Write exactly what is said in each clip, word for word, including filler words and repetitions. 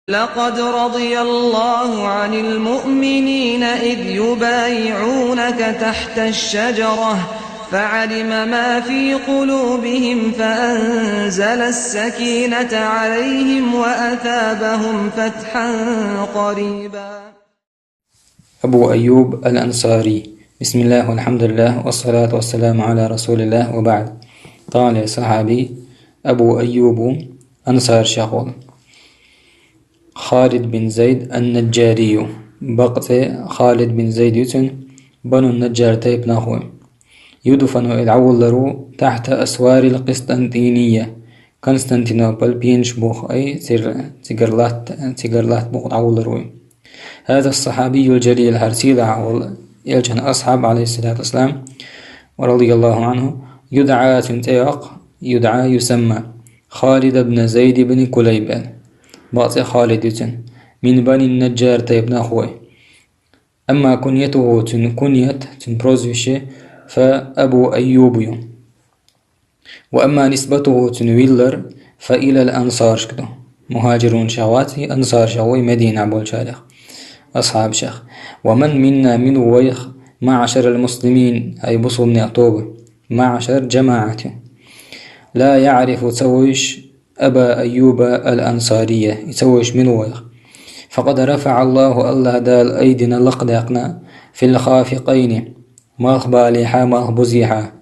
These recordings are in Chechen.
لقد رضي الله عن المؤمنين إذ يبايعونك تحت الشجرة فعلم ما في قلوبهم فأنزل السكينة عليهم وأثابهم فتحا قريبا. أبو أيوب الأنصاري. بسم الله والحمد لله والصلاة والسلام على رسول الله وبعد. Тахана сахьаби Абу Айюб Ансари яхаш вола. Халид бин Зайд ан-Наджарий. Бакъ цӀи Халид бин Зайд ю цун, Бану Наджар тайпан нах ву. يدفن, из дӀавуллар ву, تحت أسوار القسطنطينية, Константинополь пенаш бух, ай, цигара, цигара латта, цигара латта бухе дӀавуллар ву. هذا الصحابي الجليل, хӀара сийлахь вола Элчан асхьаб, عليه الصلاة والسلام, رضي الله عنه, يدعى, цун цӀи йоаккх, يدعى, يسمى, خالد بن زيد بن كليب. Бакъ цӀи Халид ю цун. من بني النجار, тайпан нах ву. أما كنيته, цун куньят, цун прозвище, فأبو أيوب ю. وأما نسبته, цун виллар, فإلى الأنصار, шка ду. Мухаджирунех вац, ансарашех ву, Мединахь болчарех, асхьабашех. ومن منا, мила ву вайх, معشر المسلمين, ай бусалба тоба, معشر جماعة, لا يعرف, ца вуьйш, أبا أيوب الأنصاري, из ца вуьйш мила ву вайх. فقد رفع الله, АллахӀ Дала أيدينا, лакхдаьккхина, في الخافقين, малхбалехьа, малхбузехьа,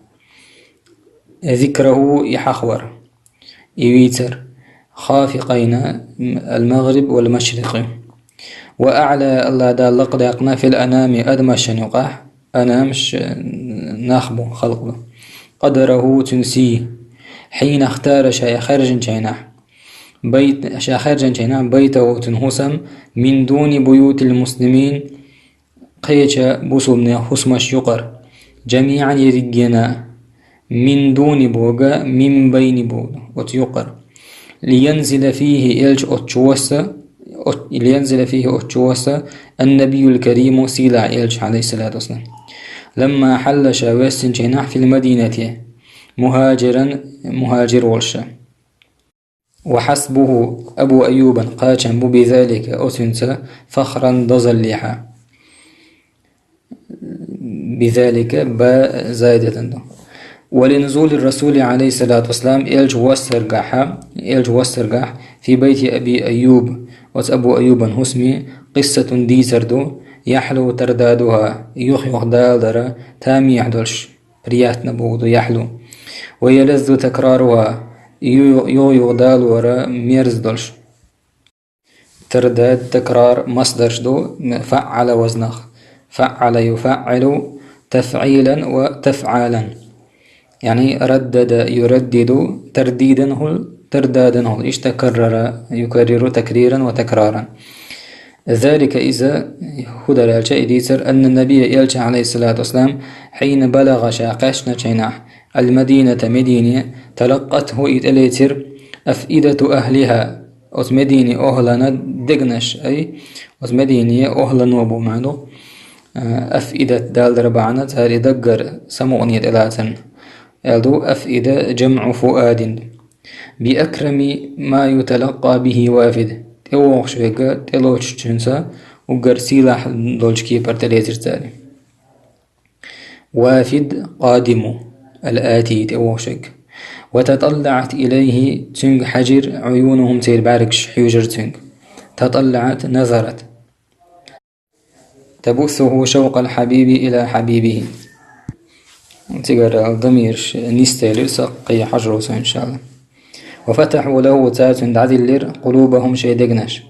ذكره, из хьахавар, из вийцар. خافقين المغرب والمشرق. وأعلى, АллахӀ Дала лакхдаьккхина, في الأنام, адамашта юкъахь, анамаш нах бу, халкъ бу, قدره, цун сий, حين اختار, ша из хаьржинчу хенахь, بيت, ша хаьржинчу хенахь, بيته, цун хӀусам, من دون بيوت المسلمين, кхечу бусалбанех хӀусамаш юкъара, جميعا, ерригенна, من دون бохург, من بين бохург ду, оцу юкъара. لينزل فيه, Элча оцу чу восса, оц-, لينزل فيه, оцу чу восса, النبي الكريم, сийлахь Элча, عليه الصلاة والسلام. لما حل, ша воьссинчу хенахь, في المدينة, مهاجرا, мухаджир волуш ша. وحسبه, Абу Айюбан кхачам бу, بذلك, оцуьнца, فخرا, дозаллехьа. بذلك, ба заидатан ду. ولنزول الرسول, عليه الصلاة والسلام, Элча воссаргахьа, Элча воссаргахь, في بيت أبي أيوب, оцу Абу Айюбан хӀусаме, قصة, дийцар ду, يحلو تردادها, юх-юха далор тамехь долуш, приятно бохург ду, يحلو. ويلذ تكرارها, ю-, юха-юха далор мерза долуш. Тардад, такрар, масдарш ду, فعل وزنах. فعل يفعل تفعيلا وتفعالا. يعني ردد يردد ترديدا هو، تردادا هو. Иштта كرر يكرر تكريرا وتكرارا. ذلك, иза, хӀун дара аьлча, и дийцар, أن النبي, Элча, عليه الصلاة والسلام, حين بلغ, ша кхаьчначу хенахь, المدينة, Медине, تلقته, и тӀелецира, أفئدة أهلها, оцу Медине охӀлана дегнаш, ай, оцу Медине охӀлано бу маьӀна ду, а, أفئدة, далдара бахьана, цара и даггара самукъане тӀелацарна. Аьлла ду, أفئدة جمع فؤاد. بأكرم ما يتلقى به وافد. ТӀевогӀуш верг, тӀелоцучуьнца уггар сийлахь долчу кепара тӀелецира цара. وافد قادم, الآتي, тӀевогӀуш верг. وتطلعت إليه, цуьнга хьаьжира, عيونهم, церан бӀаьргаш хьуьйжира цуьнга. تطلعت, نظرت. تبثه شوق الحبيب إلى حبيبه. Цигара дамираш нисделира, саккхе хьажаро со, иншалла. وفتحوا له, цара цунна дӀадиллира, قلوبهم, шайн дегнаш.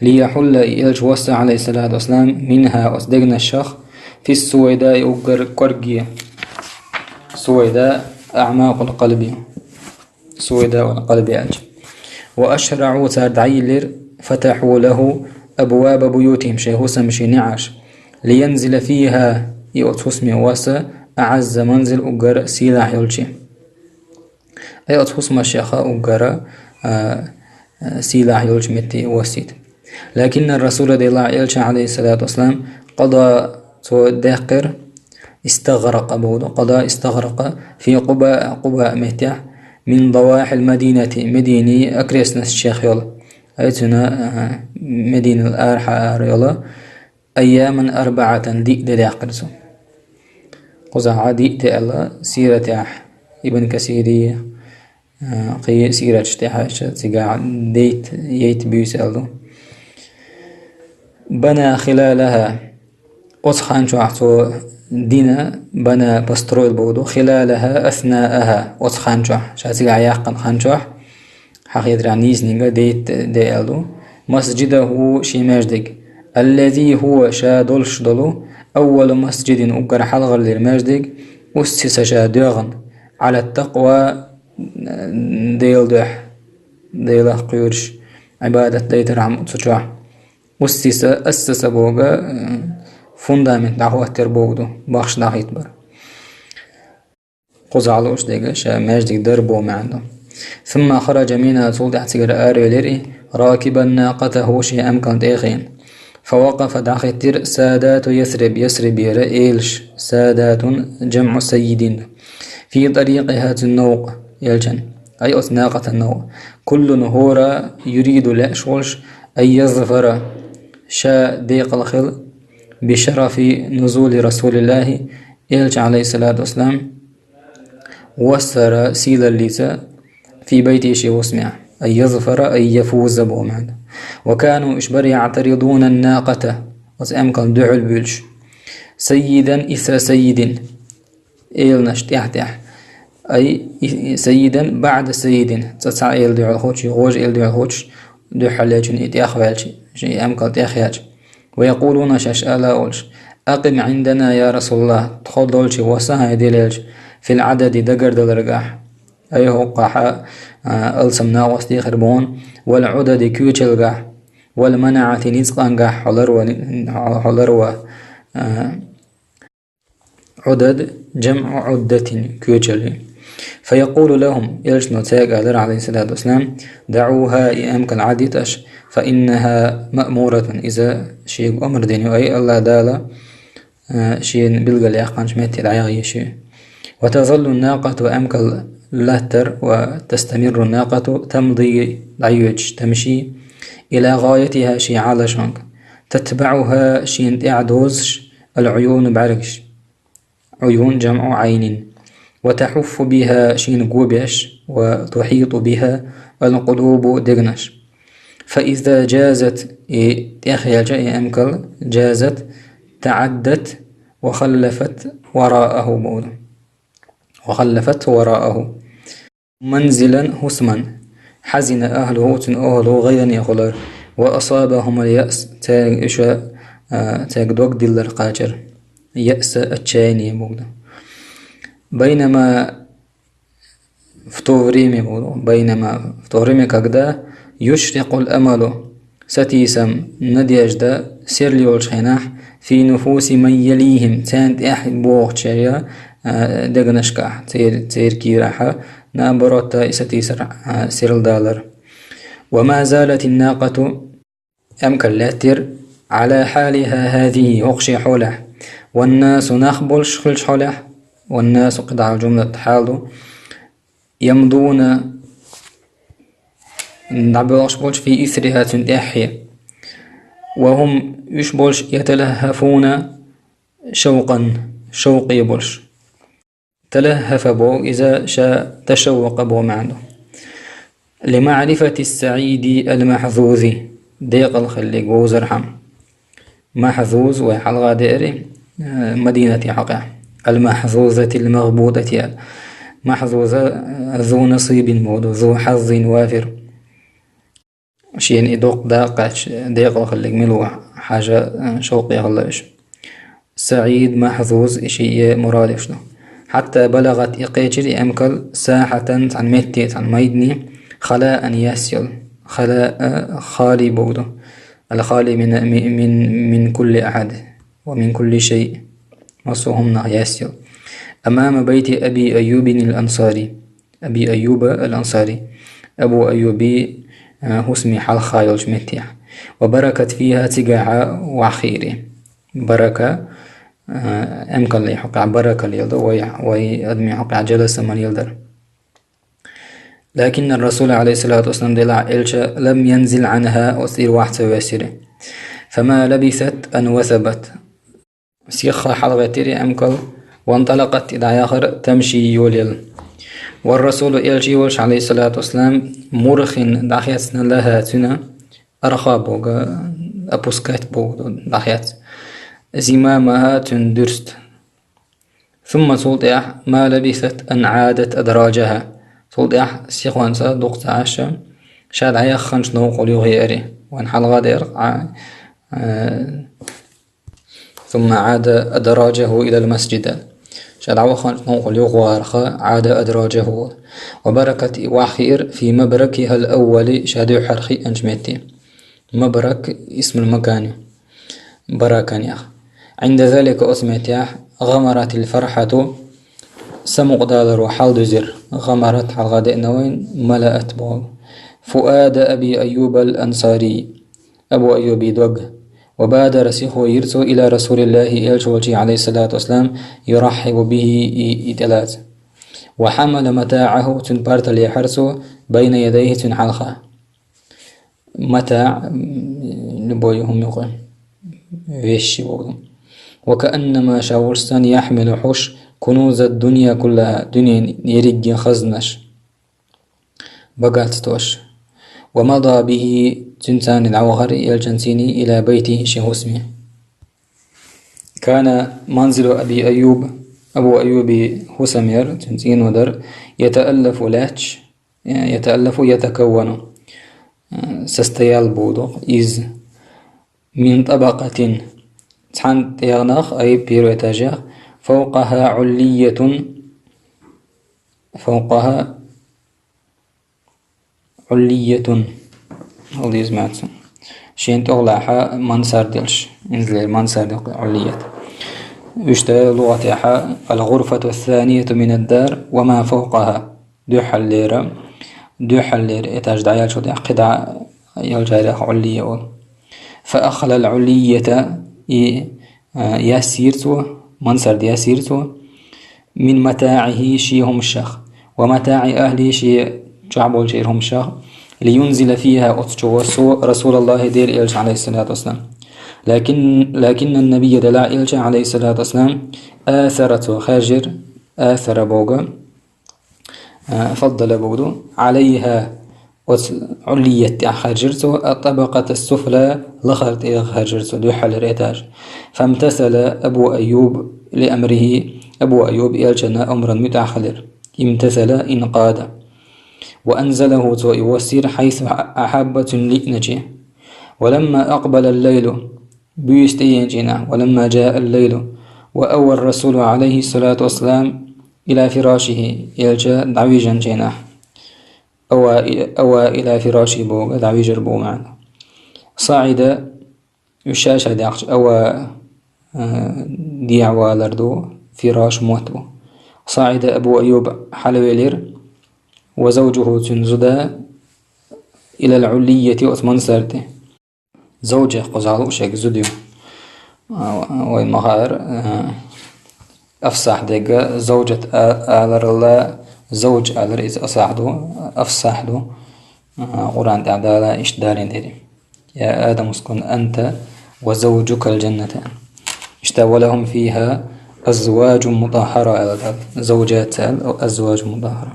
ليحل, и Элча восса, عليه الصلاة والسلام, منها, оцу дегнашах, في السويداء, уггар кӀорге. سويداء أعماق القلب. سويداء القلب аьлча. وأشرعوا, цара дӀайиллира, فتحوا له أبواب بيوتهم, шайн хӀусамашин неӀарш. لينزل فيها, и оцу хӀусаме восса, أعز منزل, уггар сийлахь йолче. Ай оцу хӀусамашех уггар, а, а, сийлахь йолчу метте воссийта. لكن الرسول, Делахь Элча, عليه الصلاة والسلام, قضى, цо даьккхира, استغرق бохург ду, قضى استغرق في قباء, Къуба меттехь, من ضواحي المدينة, Мединин окрестностех йолу, Ай цуьнан, а, Мединал арахьа ара йола, айяман арбаатан, диъ де даьккхира цо. Кхузахь диъ де аьлла сиратехь, Ибн Касири, а, кхин сираташ тӀехьаьжча, цигахь дейтта, ейтта буьйса аьлла ду. Бана хилалаха. Оцу хан чохь цо дина, бана, построил боху ду, хилалаха, аснааха, оцу хан чохь, ша цигахь яьккхина хан чохь, хьан хетарехь нийсаниг а дейтта де аьлла ду, масджидаху, шен маьждиг, аллази хӀува, ша долуш долу, аввалу масджидин, уггар хьалхарлера маьждиг, уссиса, ша доьгӀна, Ӏала такъва, Делан дуьхьа, Делах кхоьруш, Ӏибадат дайтархьама цу чохь. Уссиса, ассаса боху, э, фундамент дӀахӀоттор боху ду, бахча дӀахӀиттабар. Кхузахь лууш дерг ша маьждиг дар боху маьӀна ду. Сумма хараджа минха, цул тӀаьхьа цигара аравелира и, ракибан накъатаху, шен эмкална тӀе а хиъна. Фавакъафа, дӀахӀиттира, садату Ясриб, Ясрибера элаш, садатун жамӀу саййидин. Фи тӀарикъиха, цуьнан новкъа, элчан, ай оцу накъатан новкъа. Куллун, хӀора, юриду, лаьаш волуш, ан язфара, ша декъала хила, бишарафи нузули Расулиллахи, элча, алейхиссалату вассалам, вассара сийлаллица, фи байтихи, шен хӀусамехь, ан язфара, ан яфуза боху маьӀна. Ва кану, уьш бара, яътаридуна накъата, оцу эмкална дуьхьал буьйлуш, саййидан исра саййидин, эланаш тӀаьхь-тӀаьхь. Ай, и, и, саййидан баъда саййидин, цкъа цхьа эла дуьхьал кхочуш, гӀожа эла дуьхьал кхочуш, дуьххьарлечун и тӀехваьлча, шен и эмкал тӀехъяьлча. Ва якъулуна, шаьш ала а волуш, акъим Ӏиндана, я Расулаллах, тхо долчу васа хьайн, Делан элча, фил Ӏадади, дагардаларгахь. Ай хӀокхахь, а, алсам накъостий хир бу хьуна, вал Ӏудади, коьчалгахь, вал манаӀати, ницкъангахь, хьо ларва, хьо ларва, а, Ӏудад, жамӀу Ӏуддатин, коьчалли. Фаякъулу лахум, элчано цаьрга алара, алейхиссалату вассалам, даӀуха, и эмкал Ӏаддита аша, фаиннаха маъмуратун, иза шега омра дина ю, ай АллахӀ Дала, а, шена билгал яьккхинчу метте дӀаяхьа йиш ю. Ва тазаллу накъату, эмкал латтар, ва тастамирру накъату, тамди, дӀайоьдуш, тамаши, ила гӀаятиха, шен Ӏалашонга. ТатбаӀуха, шена тӀаьхьа дозуш, ал-Ӏуюну, бӀаьргаш. Ӏуюн жамӀу Ӏайнин. Ва тахьуффу биха, шена го беш, ва тухьиту биха ал-къулубу, дегнаш. Фа иза джазат, и тӀехъяьлча и эмкал, джазат, таӀаддат, ва халлафат варааху боху. Ва халлафат варааху. Манзилан, хӀусаман. Хьазина ахлуху, цуьнан охӀла гӀайгӀане хуьлура. Ва асабахумул яъс, цаьрга уьш, а, цаьрга дог диллар кхачара. Яъс, отчаяние боху. Байнама, в то время боху, байнама, в то время, когда юшрикъул амалу, сатийсам, надежда, серла йолчу хенахь, фи нуфуси ман ялихим, царна тӀаьхьа богӀучеран, а, дегнашкахь, цер-, церан кийрахь, наоборот, и сатийсар, а, серладалар. Ва ма залатин накъату, эмкал лаьттира, Ӏала хьалиха хазихи, хӀокху шен хьолехь, ван насу, нах болуш хиллачу хьолехь, ван насу кхидӀа хьал жумлат хьал ду, ямдуна, дӀабоьлхуш болчу, фи исриха, цуьнан тӀаьххье. Ва хӀум, уьш болуш, яталаххафуна шавкъан, шавкъе болуш. Талаххафа боху иза, ша ташаввакъа боху маьӀна ду. Лимаърифати саӀиди ал-махьзузи, декъала хилларг вовзархьама. Махьзуз вай хьалха деара, э, Мадинате хьокъехь. Ал-махьзузатил магъбутати аьлла. Махьзуза, э, зу насибин боху, зу хьаззин вафир. Шена и доккха дакъа кхаьчча, декъала хилларг мила ву хьажа, э, шовкъе хилла уьш. СаӀид, махьзуз, и шиъ мурадаш ду. Хьатта балагӀат, и кхечира и эмкал, сахьатан, цхьана метте, цхьана майдане, халаан, яс йолу. Халаа, э, хали боху ду. Ал-хали мин, мин, мин, мин кулли ахьад ва мин кулли шай. Массо а хӀуманах яс йолу. Амама байти Аби Айюбин ал-Ансари. Аби Айюба ал-Ансари. Абу Айюби, а, хӀусаме хьалха йолчу меттехь. Ва баракат фиха, цигахь ваххийри. Барака, а, эмкалле хьокъехь барака леладо, вай, вай адамийн хьокъехь жаласа ма леладара. لكن الرسول عليه الصلاة والسلام, делахь элча, لم ينزل عنها, оцу тӀера вахьа ца воьссира. فما لبثت أن وثبت. Сихха хьалагӀеттира Ӏамкал, وانطلقت, и дӀаяхара, تمشي, йолаелла. والرسول, элча а волуш, عليه الصلاة والسلام, مرخٍ, дӀахецна, لها, цуьнан, арха боху, опускать боху, дӀахецна, زمامها, цуьнан дуьрста. ثم, цул тӀаьхьа, ما لبثت أن عادت أدراجها. Цул тӀаьхьа сихонца дукха ца Ӏаш, ша дӀаяханчу новкъахула юхаеара. Вайн хьалха деара, а, а, ثم عاد أدراجه إلى المسجد. Ша дӀаваханчу новкъахула юхавахарх, عاد أدراجه. وبركت, и охьахиира, في مبركها الأول, ша дуьххьара хиъначу метте. مبرك اسم المكان ю. Баракан яха. عند ذلك, оцу меттехь, غمرت الفرحة, самукъадаларо хьалдузира. غمرت, хьалха деана вайн, ملأت боху. فؤاد أبي أيوب الأنصاري, Абу Айюбан дог. وبادر, сихо йира цо, إلى رسول الله, элча волчу, عليه الصلاة والسلام, يرحب به, и, и тӀелаца. وحمل متاعه, цуьнан партал яьхьира цо, بين يديه, цуьнан хьалха. МатаӀ, м, любой хӀума юкъа, вещи боху. وكأنما, ша вуьшта санна, يحمل, хьуш, كنوز الدنيا كلها, дуьненан ерриге хазнаш, богатствош. ومضى به, цуьнца дӀавахара элчанца, إلى بيته, шен хӀусаме. كان منزل أبي أيوب, Абу Айюбан хӀусам яра, цуьнан цӀено дара, يتألف, лаьтташ, يتألف, يتكون, состоял боху, из. من طبقة, цхьана тӀегӀанах, أي, первый этажех, فوقها علية, فوقها علية, хьал деза маьӀна цуьнан. Шен тӀехулахь мансарда йолуш, инзалера мансарда йолу Ӏуллият. Вуьшта лугӀатехь: الغرفة الثانية من الدار وما فوقها. Дуьххьарлера, дуьххьарлера этаж дӀаяьллачул тӀаьхьа кхидӀа йолчарех Ӏуллия олу. فأخلى العلية, и, а, яссийра цо, мансарда яссийра цо, من متاعه, шен хӀуманех, ومتاع أهله, шен чохь болчеран хӀуманех, لينزل فيها, оцу чу воссо, رسول الله, Делан элча, عليه الصلاة والسلام. لكن، لكن النبي, делахь элча, عليه الصلاة والسلام, آثر, цо хаьржира, آثر боху, а, فضل боху ду, عليها, оцу Ӏуллият тӀехь хаьржира цо, الطبقة السفلى, лахара тӀегӀа хаьржира цо, дуьххьарлера этаж. فامتثل أبو أيوب لأمره, Абу Айюб элчанан омрана муьтӀахь хилира. امتثل انقاد. وأنزله, цо и воссийра, حيث أحب, цунна лиъначу. ولما أقبل الليل, буьйса тӀееанчу хенахь, ولما جاء الليل, وأوى الرسول عليه الصلاة والسلام إلى فراشه, элча дӀавижначу хенахь. أوى، أوى إلى فراشه боху, дӀавижар боху маьӀна. صعد, уьш ша-ша даьхча, أوى, а, дехьавалар ду, фираш мотт бу. صعد أبو أيوب, хьалавелира, وزوجه, цуьнан зуда, إلى العلية, оцу мансарда тӀе. Завжа кхузахь лууш ерг зуда ю. А, вай ма хаара, а, أفصح дерг, завжат а-, аларал, زوج алар, иза أفصح ду, أفصح ду. А, Къуръан тӀехь Дала иштта далийна дерг: يا آدم اسكن أنت وزوجك الجنة. Иштта: ولهم فيها أزواج مطهرة аьлла Дала. زوجات ца аьлла, أزواج مطهرة.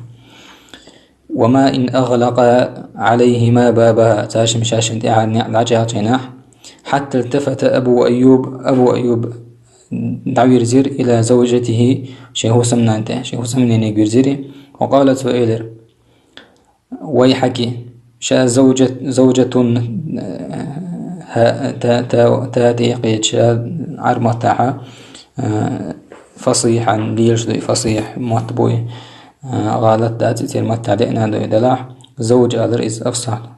وما إن أغلق عليهما بابها, цаьршимма шаьшшинна тӀаьхьара некъ дӀачӀагӀчу хенахь, حتى التفت أبو أيوب, Абу Айюб дӀавирзира, إلى زوجته, шен хӀусамнана тӀе, шен хӀусамнене вирзира, وقال, цо элира: ويحك, ша زوجة، زوجة, ха-, та, та, та тӀе кхеча Ӏар маттахьа, а, فصيحا, лелаш дуй, فصيح мотт буй, а, гӀалат дац, и церан маттахь деана дуй делахь, زوج алар иза أفصح ду.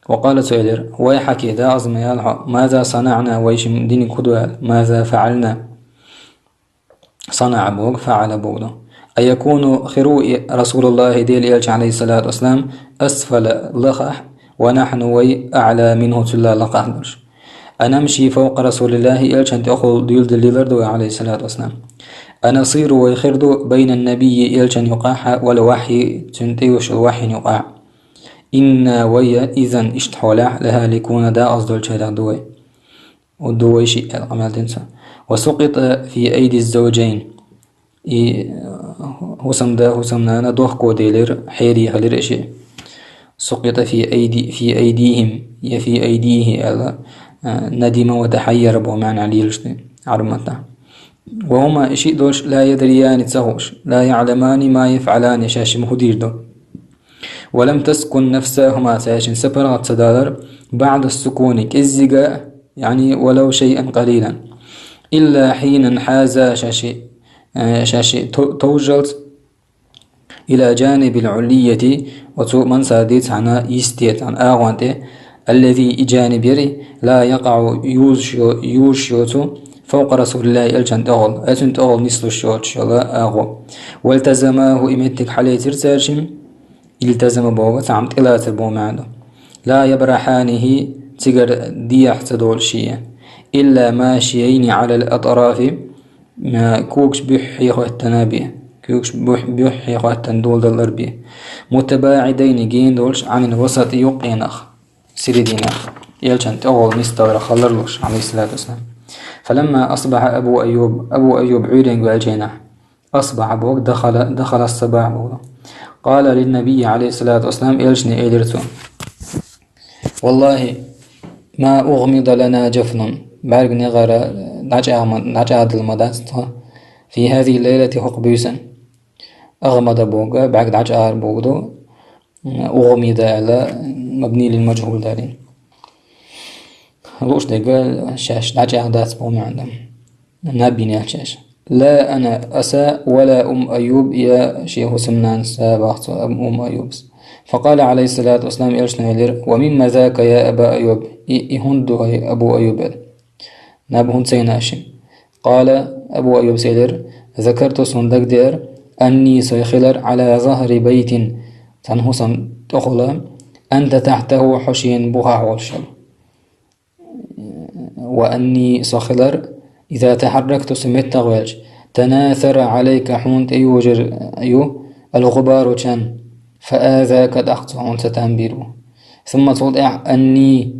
وقال, цо элира: ويحك, декъаза ма яла хьо, ماذا صنعنا, вай шимма диниг хӀун ду аьлла, ماذا فعلنا, صنع боху, فعل боху ду. أيكون, хир ву и رسول الله, Делан элча, عليه الصلاة والسلام, أسفل, лахахь, ونحن, вай, أعلى منه, цуьнан лакхахь долуш. أنمشي فوق رسول الله, элчан тӀехула дуьйладелла лелар ду вай, عليه الصلاة والسلام. أنصير, вай хир ду, بين النبي, элчан юкъахьа, والوحي, цунна тӀе йолча вахьина юкъахьа. إنا, вай, إذا, иштта хьолехь, لهالكون, дакъаздолчарех ду вай. Ду вай шиъ, аьлла къамаьл дина цо. وسقط في أيدي الزوجين. И, э, хӀусамда, хӀусамнана дохко делира, хьере хилира и шиъ. سقط في أيدي, في أيديهم, я في أيديه аьлла, э, ندم وتحير боху маьӀна лелаш ду Ӏарбий маттахь. وهما, и шиъ долуш, لا يدريان, ца хууш, لا يعلمان ما يفعلان, шаьш ма хӀун дийр ду. ولم تسكن نفساهما, цаьршинна са паргӀат ца далар, بعد السكون, кӀеззига, يعني ولو شيئا قليلا, إلا حينا حازا, шаьш, э, шаьш то-, товжалц, إلى جانب العلية, оцу мансарди цхьана йисте, цхьана агӀон тӀе, الذي, и джаниб яри, لا يقع, юзуш йо-, юзуш йоцу, فوق رسول الله, элчан тӀехула, э, цуьнан тӀехула нислуш йоцуш йолу агӀо. والتزماه, и меттиг хьалецира цаьршимма, التزم боху, цхьаъ тӀелацар боху маьӀна ду. لا يبرحانه, цигара дехьа ца долуш шен, إلا ماشيين على الأطراف, э, когаш буьххье хӀоьттина бен, когаш буьх-, буьххье хӀоьттина доладалар бен. متباعدين, гена долуш, عن الوسط, юккъенах, серединах, элчан тӀехула нисдалар хилар луш, عليه الصلاة والسلام. فلما أصبح أبو أيوب, Абу Айюб Ӏуьйренга ваьлча хенахь, أصبح боху, دخل, دخل الصباح боху. قال للنبي عليه الصلاة والسلام, элчане элира цо: والله ما أغمض لنا جفن, бӀаьрг негӀара дӀачӀагӀма-, дӀачӀагӀдала ма дац тхо, في هذه الليلة, хӀокху буьйсанна. أغمض боху, бӀаьрг дӀачӀагӀар боху ду, أغمض аьлла, مبني للمجهول дарина. Лууш дерг шаьш дӀачӀагӀдац боху маьӀна ду. Наб йина яц шаьш. لا أنا, аса, ولا أم أيوب, я шен хӀусамнанас, боху цо, Ам-, Умму Айюбас. فقال عليه الصلاة والسلام, элчано элира: ومما ذاك يا أبا أيوب? И, и хӀунда ду, хӀай Абу Айюб, аьлла. Наб хӀунда ца йина шен? قال, Абу Айюбас элира: ذكرت, суна дагадеара, أني, со хилар, على ظهر بيت, цхьана хӀусамна тӀехула, أنت تحته, хьо шена бухахь волуш хилла. وأني, со хилар, إذا تحركت, со меттахвелча, تناثر عليك, хьуна тӀе йожар ю, الغبار, чан, فآذاك, тӀаккха цо хьуна цатам бийр бу. ثم, цул тӀаьхьа, أني,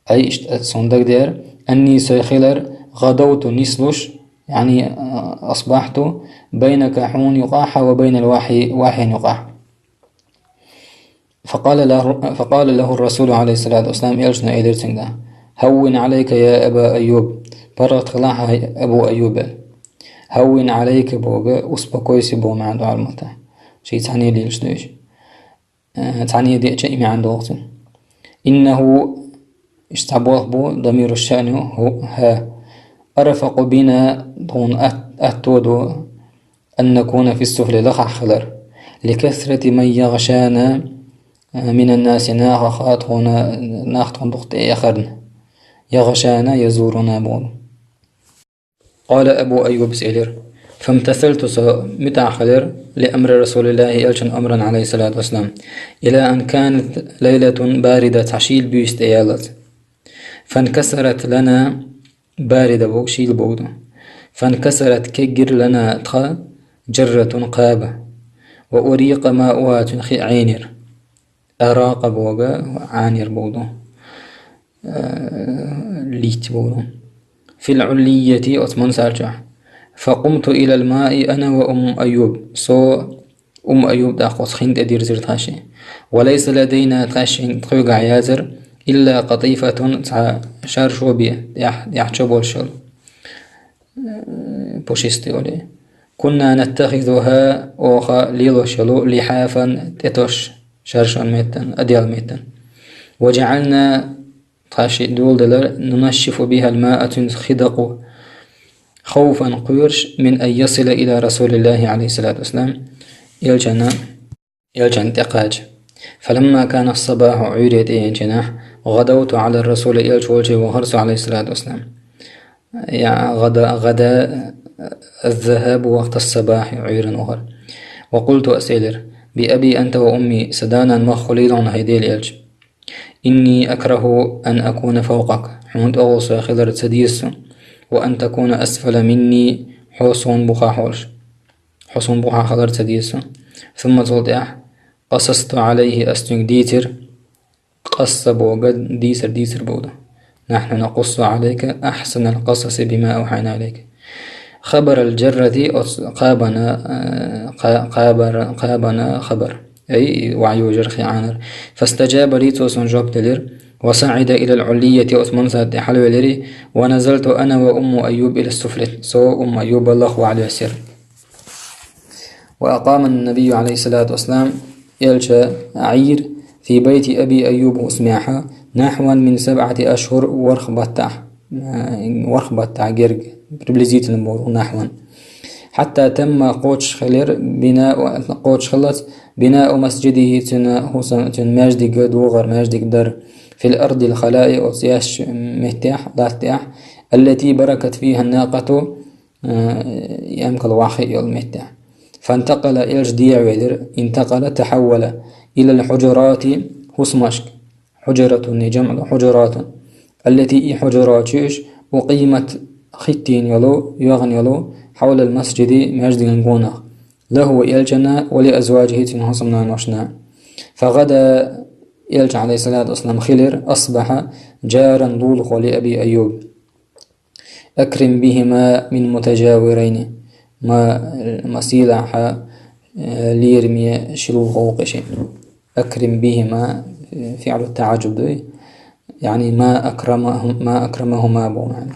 أي, иштта суна дагадеара, أني, со хилар, غدوت, нислуш, يعني, أصبحت, بينك, хьуна юкъахь, وبين الوحي, вахьина юкъахь. فقال له, فقال له الرسول عليه الصلاة والسلام, элчано элира цуьнга: هون عليك يا أبا أيوب, паргӀат хилахь, хӀай Абу Айюб, аьлла. هون عليك боху, успокойся боху маьӀна ду Ӏарбий маттахь. Шиъ цхьаьна лелаш ду иза. Э, цхьаьна деъча и маьӀна догӀу цуьнан. إنه, иштта цхьа болх бу, ضمير الشأن ю, хӀу, хӀа. أرفق بنا, тхуна ат-, атто ду, أن نكون في السفل, лахахь хилар. لكثرة من يغشانا من الناس, нахаха тхуна, нах тхуна дукха тӀеэхарна. يغشانا يزورنا боху. قال أبو أيوب, элира: فامتثلت, со муьтӀахь хилира, لأمر رسول الله, элчан амрана, عليه الصلاة والسلام, إلى أن كانت ليلة باردة, цхьа шийла буьйса тӀеяллалц. فانكسرت لنا, барида боху, шийла боху ду. فانكسرت, кегира, لنا, тхан, جرة, кхаба. وأريق ماؤها, цуьнан хи Ӏенира. أراق боху, Ӏенира боху ду. Э, литта боху ду. في العلية, оцу мансар чохь. فقمت إلى الماء أنا وأم أيوب. Со, Умму Айюб тӀаккха оцу хин тӀе дирзира тхаьшшиъ. وليس لدينا, тхаьшшиъ, тхоьгахь яцара, إلا قطيفة, цхьа шаршо бен, тӀехь, тӀехь чо болуш йолу. Э, пушистый олу. كنا نتخذها, оха лелош йолу, لحافا, тӀетосуш, шаршон меттан, одеял меттан. وجعلنا, тхаьшшиъ доладелира, ننشف بها الماء, цуьнца хи дакъо. خوفا, кхоьруш, من أن يصل إلى رسول الله, عليه الصلاة والسلام, элчанна, элчанна тӀекхача. فلما كان الصباح, Ӏуьйре тӀееанчу хенахь, غدوت على الرسول, элча волче вахара со, عليه الصلاة والسلام. Я, غدا, غدا, الذهاب وقت الصباح, Ӏуьйранна вахар. وقلت, ас элира: بأبي أنت وأمي, сан да-нана мах хуьлийла хьуна, хӀай Делан элча. إني أكره أن أكون فوقك, хьуна тӀехула со хилар ца деза суна. وأن تكون أسفل مني, хьо суна бухахь волуш. Хьо суна бухахь хилар ца деза со. Сумма цул тӀаьхьа, къасасту Ӏалайхи, ас цуьнга дийцира, къасса бохург дийцар, дийцар бохург ду. Нахьну накъуссу Ӏалайка ахьсанал къасаси бима авхьайна илайка. Хабарал жаррати, оцу кхабана, э, кха-, кхабар-, кхабана хабар. Ай, вахьйу жархи Ӏанар. Фастаджаба ли, цо суна жоп делира. Ва саӀида илал Ӏуллияти, оцу мансаб тӀе хьалавелира. Ва назалту ана ва умму Айюб илас суфлати. Со умму Айюб баллах вахьалоьссира. Ва акъама ан-набийю, Ӏалайхиссалату вассалам, элча Ӏийра, фи байти аби Айюб, хӀусамехь, нахьван мин сабӀати ашхур, ворхӀ баттахь, э, ворхӀ баттахь герга, приблизительно бохург нахьван. Хьатта тамма, кхочуш хилира, бинау, кхочуш хиллалц, бинау масджидихи, цуьнан хӀусам-, цуьнан маьждиг догӀар, маьждиг дар, фил ардил халаи, оцу яьсначу меттехь, латтехь, аллати баракат фиха накъату, э, эмкал ваххе йолу меттехь. Фантакъала, элча дехьавелира, интакъала, тахьаввала, илал хьуджурати, хӀусамашка, хьуджратун, жамъу хьуджратун, аллати, и хьуджрачуьш, укъимат, хӀиттийна йолу, йоьгӀна йолу, хьавлал масджиди, маьждиган гонах, лаху, элчана, ва ли азваджихи, цуьнан хӀусамнаношна. Фагъада, элча, Ӏалайхиссалату вассалам, хилира, асбаха, жаран, лулахо, ли аби Айюб. Акрим бихима мин мутажавирайни. Ма, ма сийлахь, э, лераме ши лулахо ву-кх и шиъ. Акрим бихима, э, фиълу таӀажжуб ду. Яъни ма акрамаху-, ма акрамахума бу маьӀна.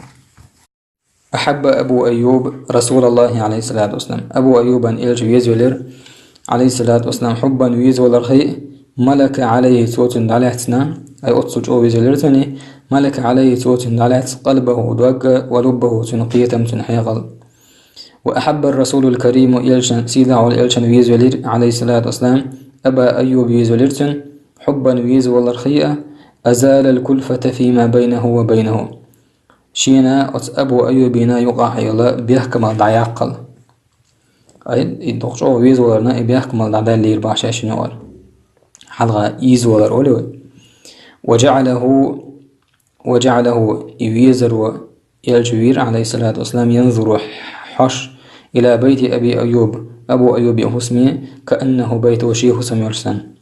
Ахьабба Абу Айюб Расулаллахи, Ӏалайхиссалату вассалам. Абу Айюбан элча везавелира, Ӏалайхиссалату вассалам, хьуббан, везавалар хиъ, малака Ӏалайхи, цо цуьнан дӀалаьцна, ай, оццул чӀогӀа везавелира цуьнан, малака Ӏалайхи, цо цуьнан дӀалаьцна, къалбаху, дог а, ва луббаху, цуьнан кхетам, цуьнан хьекъал. Ва ахьабба ар-Расулул Кариму, элчан, сийлахь волу элчана везавелира, Ӏалайхиссалату вассалам, Аба Айюб везавелира цуьнан, хьуббан, везавалар хиъ, азалал кулфата фима байнаху ва байнаху. Шена оцу Абу Айюбина юкъахь йолу бехкамалла дӀаяккхал. Ай, и дукха чӀогӀа везаваларна и бехкамалла дӀадаьллера боху шаьш шина юкъара. Хьалха ийзавалар олий вай. Ва жаӀалаху, ва жаӀалаху, и везаро элча вийра, Ӏалайхиссалату вассалам, янзуру, хьош, ила байти Аби Айюб, Абу Айюбан хӀусаме, кааннаху байтуху, шен хӀусам йолуш санна.